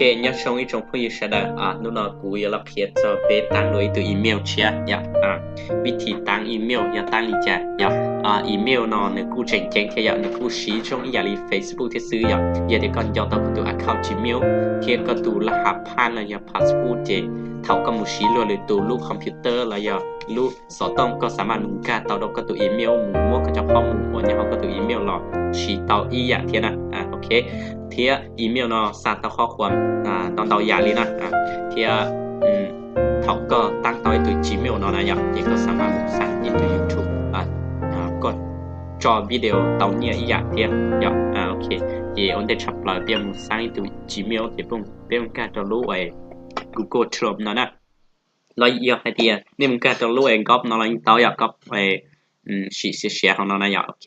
Ok, nyob zoo ib tsoom phooj ywg sawv daws, hnub no kuv yuav los qhia txog peb taab dua ib tug email tshiab yom. Vib thim taab email yog taab li cas yom. Email no nws kuj tseem ceeb thiab yom, nws kuj siv zoo ib yam li Facebook thiab xwb yom. Yog tias koj nco tau koj tus account Gmail thiab koj tus laj hav phaj los yog password ces thaum koj mus siv luag lwm tus lub computer los yog lub xov tooj, koj xav mas mus nkag tau rau koj tus email, mus muab koj cov qhob mus uas nyob hauv koj tus email los siv tau ib yam thiab na. Ok, thiab email no xa tau qhov khuam ntau ntau yam li na. Thiab thaum koj taab tau ib tug Gmail no na yom, ces koj xav mas mus xa ib tug YouTube, koj tso video tau nyiaj ib yam thiab yom. Ok, ces ua ntej tshaj plaws peb mus xa ib tug Gmail ces peb mus nkag rau lub Google Chrome no na. Los yog hais tias nej mus nkag rau lub Google no los yeej tau yom, Google sim siav siav hauv no na yom. Ok,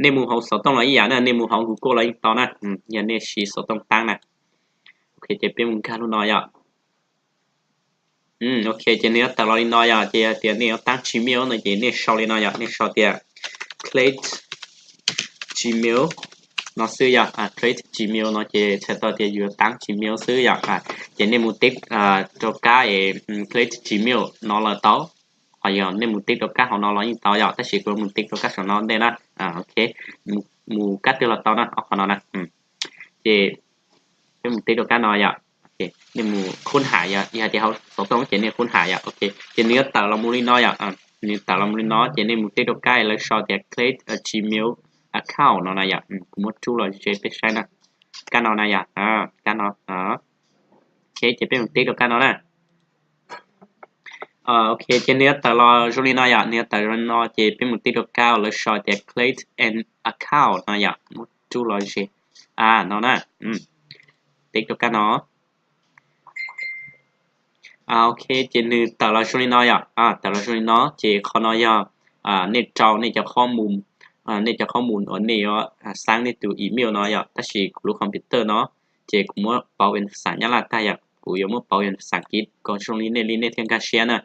nej mus hauv xov tooj los ib yam na, nej mus hauv Google los yeej tau na, yog nej siv xov tooj taab na. Ok, ces peb mus nkag lub no yom. Ok, ces nws yuav tawm los li no yom, ces tias nej yuav taab Gmail no ces nej sau li no yom, nej sau tias create Gmail no xwb yom. Create Gmail no ces txhais tau tias yuav taab Gmail xwb yom. Ces nej mus tib rau kab es create Gmail no los tau, ho yog nej mus tib rau kab hauv no los yeej tau yom, tab sis kuv mus tib rau kab saum no ntej na. Ok, mus kab twg los tau na, ob qhov no na. Ces peb mus tib rau kab no yom. Nej mus khub ham yom, yog hais tias hauv xov tooj ces nej khub ham yom. Ok, ces nws yuav tawm los mus li no yom. Nws tawm los mus li no ces nej mus tib rau kab lawv sau tias create a Gmail account no na yom. Kuv muab rub los ze peb saib na. Kab no na yom, kab no. Ok, ces peb mus tib rau kab no na. Ok, ces nws yuav tawm los zoo li no yom, nws yuav tawm zoo li no ces peb mus tib rau kab uas lawv sau tias create an account no yom, muab rub los ze no na. Tib rau kab no. Ok, ces nws tawm los zoo li no yom, tawm los zoo li no ces qhov no yog nej rau nej cov qhob mus, nej cov qhob mus uas nej yuav xaab nej tus email no yom, tab sis kuv lub computer no ces kuv muab pauv pes xas nyab laj tag yom, kuv yuav muab pauv pes xas kiv kom zoo li nej li nej thiaj nkag siab na.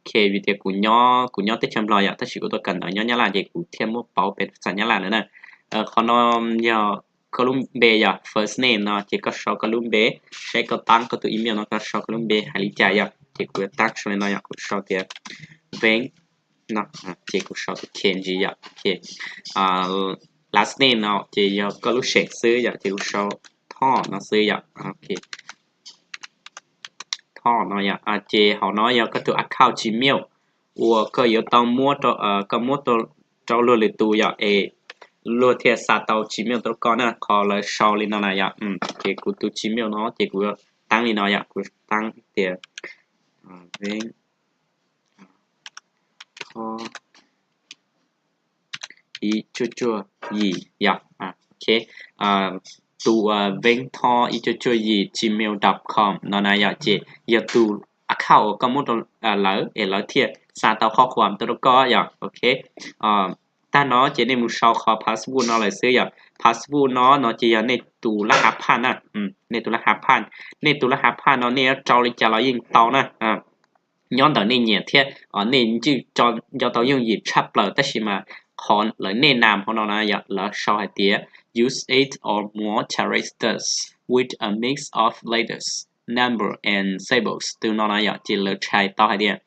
Ok, vim tias kuv nyob, kuv nyob teb chaws Nplog yom, tab sis kuv tuaj kawm ntawv nyob Nyab Laj ces kuv thiaj muab pauv pes xas Nyab Laj lawm na. Qhov no yog koj lub npe yog first name no ces koj sau koj lub npe, saib koj taab koj tus email no koj sau koj lub npe hais li cas yom. Ces kuv yuav taab sau li no yom, kuv sau tias Veeb no, ces kuv sau tus K ntsis yom. Last name no ces yog koj lub seem xwb yom, ces kuv sau Thoj no xwb yom. Thoj no yom, ces hauv no yog koj tus account Gmail uas koj yuav tau muab, koj muab rau luag lwm tus yom, es luag thiaj xa tau Gmail rau koj na, qhov lawv sau li no na yom. Ces kuv tus Gmail no ces kuv taab li no yom, kuv taab tias Veeb Thoj ib cuaj cuaj yim yom. Ok, tus Veeb Thoj ib cuaj cuaj yim gmail dot com no na yom, ces yog tus account uas koj muab rau lawv es lawv thiaj xa tau qhov khuam tuaj rau koj yom. Ok, tag no ces nej mus sau qhov password no lawm xwb yom. Password no no ces yog nej tus laj hav phaj na, nej tus laj hav phaj. Nej tus laj hav phaj no nej yuav rau li cas los yeej tau na. Nyob ntawm nej nyiam thiab nej ntswj nco tau yooj yim tshaj plaws, tab sis mas qhov lawv nej nam hauv no na yom, lawv sau hais tias use eight or more characters with a mix of letters, number and symbols twg no na yom, ces lawv tshais tau hais tias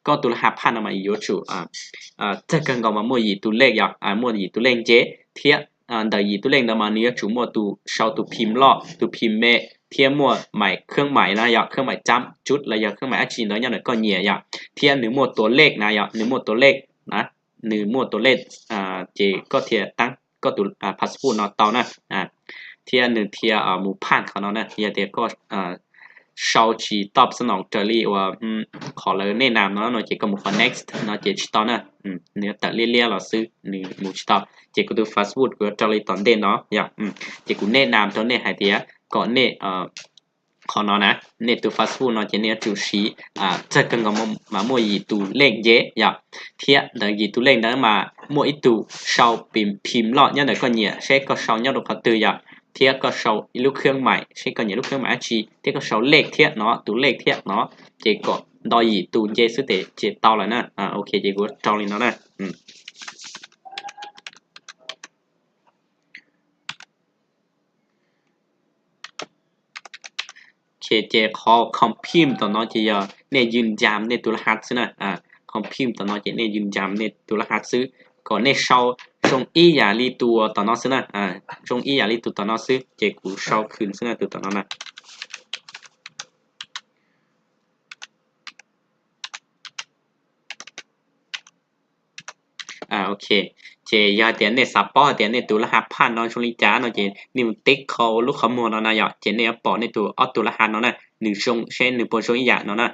koj tus laj hav phaj no mas yuav tsum txawg kawg nkaus mas muaj yim tus lej yom, muaj yim tus lej nce thiab ntawm yim tus lej ntawd mas nws yuav tsum muaj tus sau tus phim loj tus phim me thiab muaj maim khab maim na yom, khab maim cam cub los yog khab maim dab tsi ntawd nyob ntawm koj nyiam yom, thiab nws muaj tus lej na yom, nws muaj tus lej na, nws muaj tus lej, ces koj thiaj taab koj tus password no tau na. Thiab nws thiaj mus phaj qhov no na, yog tias koj sau tsis tau xab noos raws li uas qhov lawv nej nam no no ces koj mus qhov next no ces tsis tau na. Nws yuav tawm liab liab los xwb, nws mus tsis tau. Ces kuv tus password kuv yuav rau li tom ntej no yom. Ces kuv nej nam rau nej hais tias kom nej qhov no na, nej tus password no ces nej yuav tsum siv txawg kawg nkaus mas muaj yim tus lej nce yom, thiab ntawm yim tus lej ntawd mas muaj ib tug sau phim loj nyob ntawm koj nyiam, seb koj sau nyob rau qhov twg yom, thiab koj sau ib lub khab maim, seb koj nyiam lub khab maim dab tsi, thiab koj sau lej thiab no, tus lej thiab no, ces kom nto yim tus nce xwb ces tau lawm na. Ok, ces kuv rau li no na. Ces qhov confirm tom no ces yog nej yws ncas nej tus laj hav xwb na. Confirm tom no ces nej yws ncas nej tus laj hav xwb, kom nej sau zoo ib yam li tus tom no xwb na. Zoo ib yam li tus tom no xwb, ces kuv sau khwm xwb na, tus tom no na. Ok, ces yog hais tias nej xav paub hais tias nej tus laj hav phaj no zoo li cas no ces nej mus teb qho ua lub qhov muag no na yom, ces nej yuav pom nej tus ob tug laj hav no na, nws zoo seb nws puas zoo ib yam no na.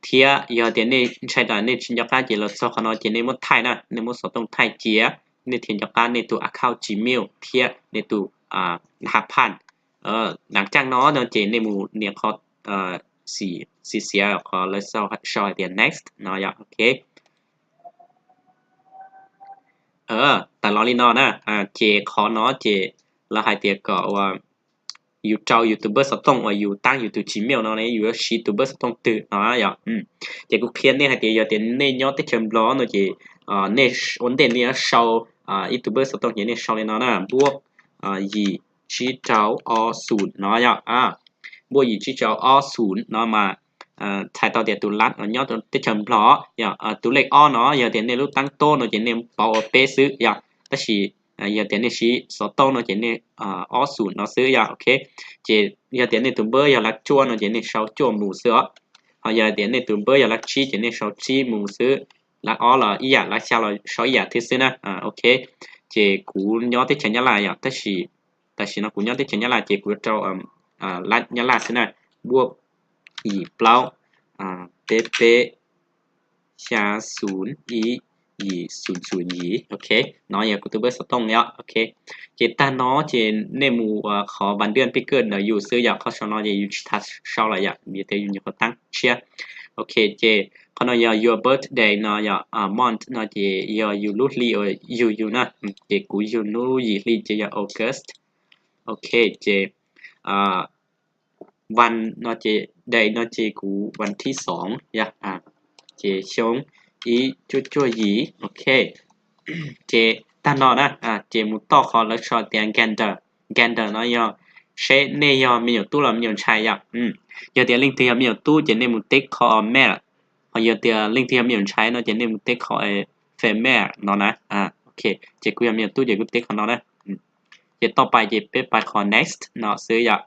Thiab yog tias nej ntshai tas nej tsis nco qab ces los txog qhov no ces nej muab thaij na, nej muab xov tooj thaij cia, nej thiaj nco qab nej tus account Gmail thiab nej tus laj hav phaj. Laj caij no no ces nej mus nias qhov xim xiav qhov lawv sau hais tias next no yom. Ok, tawm los li no na, ces qhov no ces lawv hais tias kom uas yus rau yus tus npawb xov tooj uas yus tab yus tus Gmail no ne, yus yuav siv tus npawb xov tooj twg no yom. Ces kuv qhia nej hais tias yog tias nej nyob teb chaws Nplog no ces nej ua ntej nej yuav sau ib tug npawb xov tooj ces nej sau li no na, npuaj yim tsib rau ob xum no yom. Npuaj yim tsib rau ob xum no mas txhais tau tias tus lab nyob teb chaws Nplog yom. Tus lej ob no yog tias nej lub tab tob no ces nej pauv ua peb xwb yom, tab sis yog tias nej siv xov tooj no ces nej ob xum no xwb yom. Ok, ces yog tias nej tus npawb yog lab cuaj no ces nej sau cuaj mus xwb os. Ho yog tias nej tus npawb yog lab tsib ces nej sau tsib mus xwb. Lab ob los ib yam, lab xya los sau ib yam thiab xwb na. Ok, ces kuv nyob teb chaws Nyab Laj yom, tab sis tam sim no kuv nyob teb chaws Nyab Laj ces kuv yuav rau lab Nyab Laj xwb na, npuaj yim plaub peb peb xya xum ib yim xum xum yim. Ok, no yog kuv tus npawb xov tooj yom. Ok, ces tag no ces nej mus qhov vas dwj pij kawj ntawm yus xwb yom, qhov saum no ces yus tsis tas sau lawm yom, vim tias yus nyuam qhuav tab tshiab. Ok, ces qhov no yog your birthday no yom, month no ces yog yus lub hli uas yug yus na, ces kuv yug lub yim hli ces yog August. Ok, ces vas no ces day no ces kuv vas thib xoov yom, ces xyoo ib cuaj cuaj yim. Ok, ces tag no na, ces mus toj qhov lawv sau tias gender. Gender no yog seb nej yog me nyuam tub los me nyuam ntxhais yom. Yog tias leej twg yog me nyuam tub ces nej mus teb qhov male, ho yog tias leej twg yog me nyuam ntxhais no ces nej mus teb qhov female no na. Ok, ces kuv yog me nyuam tub ces kuv teb qhov no na. Ces toj pais ces peb pais qhov next no xwb yom.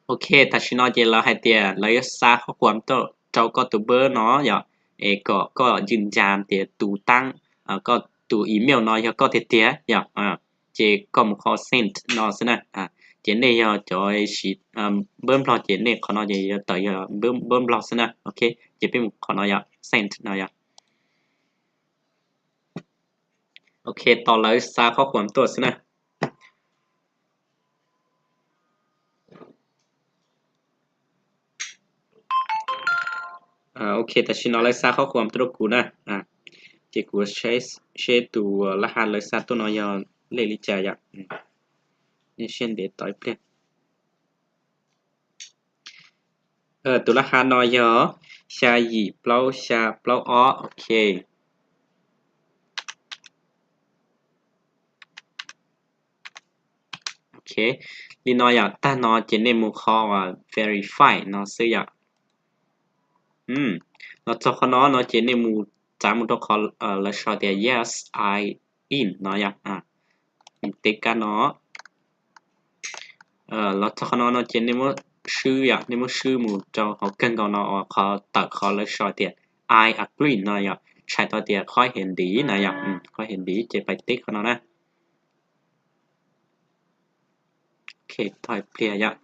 Ok, tam sim no ces lawv hais tias lawv yuav xa qhov kuam tuaj rau koj tus npawb no yom, es kom koj yws ncas tias tus tab, koj tus email no yog koj tiag tiag yom. Ces koj mus qhov send no xwb na. Ces nej yog cov siv npawb Nplog ces nej qhov no ces yuav tawm yog npawb Nplog xwb na. Ok, ces peb mus qhov no yom, send no yom. Ok, tos lawv xa qhov kuam tuaj xwb na. Ok, tam sim no lawv xa qhov kuam tuaj rau kuv na. Ces kuv seb tus lab has lawv xa tuaj no yog lej li cas yom. Nej siab ntev tos ib pliag. Tus lab has no yog xya yim plaub xya plaub ob. Ok, ok, li no yom. Tag no ces nej mus qhov verify no xwb yom. Los txog qhov no no ces nej mus txav mus rau qhov lawv sau tias yes, I in no yom. Teb kab no. Los txog qhov no no ces nej muab swb yom, nej muab swb mus rau hauv kawg nkaus no uas qhov tawm qhov lawv sau tias I agree no yom, txhais tau tias qhov hiam ntiv no yom, qhov hiam ntiv ces pais teb qhov no na. Ok, tos ib pliag yom.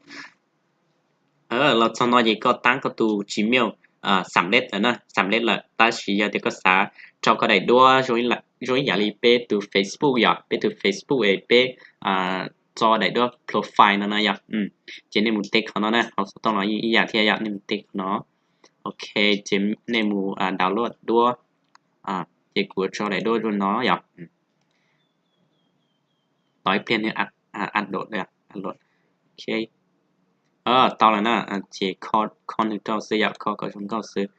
Los txog no ces koj tab koj tus Gmail xam lej lawm na, xam lej lawm, tab sis yog tias koj xav rau koj daim duab zoo ib yam li peb tus Facebook yom, peb tus Facebook es peb tso daim duab profile no no yom, ces nej mus teb qhov no na, hauv xov tooj no ib yam thiab yom, nej mus teb qhov no. Ok, ces nej mus download duab, ces kuv tso daim duab zoo no yom. Tos ib pliag nws upload, upload. Ok, tau lawm na, ces kho nws rau xwb yom, kho kom zoo nkauj xwb.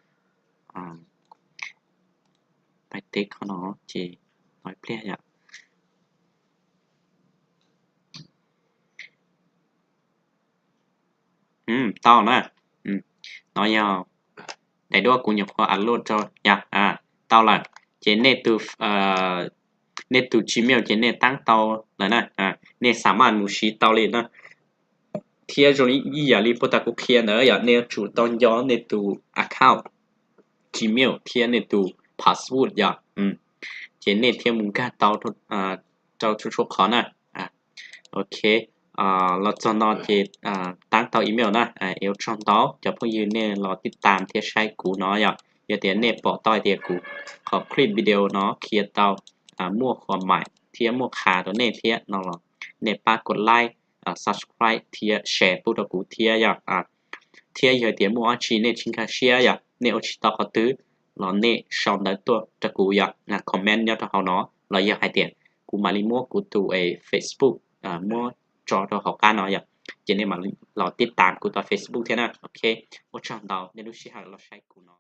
Pais teb qhov no ces tos ib pliag yom. Tau na. No yog daim duab kuv nyuam qhuav upload rau yog tau lawm. Ces nej tus, nej tus Gmail ces nej taab tau lawm na, nej xav mas mus siv tau li na. Thiab zoo ib yam li puag ta kuv qhia ntawd yog nej yuav tsum tau nco nej tus account Gmail thiab nej tus password yog, ces nej thiaj mus nkag tau rau txhua txhua qhov na. Ok, los txog no ces taab tau email na. Ua tsaug ntau cov phooj ywg nej los tij tam thiab saib kuv no yog, yog tias nej pom tau hais tias kuv qhov clip video no qhia tau muaj qhov maim thiab muaj qha rau nej thiab no los nej pab kuv like, subscribe thiab share pub rau kuv thiab yog. Thiab yog tias muaj ob tsi nej tsis nkag siab yog nej ua tsis tau qhov twg los nej sau ntawv tuaj rau kuv yog, comment nyob rau hauv no los yog hais tias kuv mam li muab kuv tus Facebook muab tso rau hauv qab no yog, ces nej mam los tij tam kuv tom Facebook thiab na. Ok, ua tsaug ntau nej lub sij hawm los saib kuv no.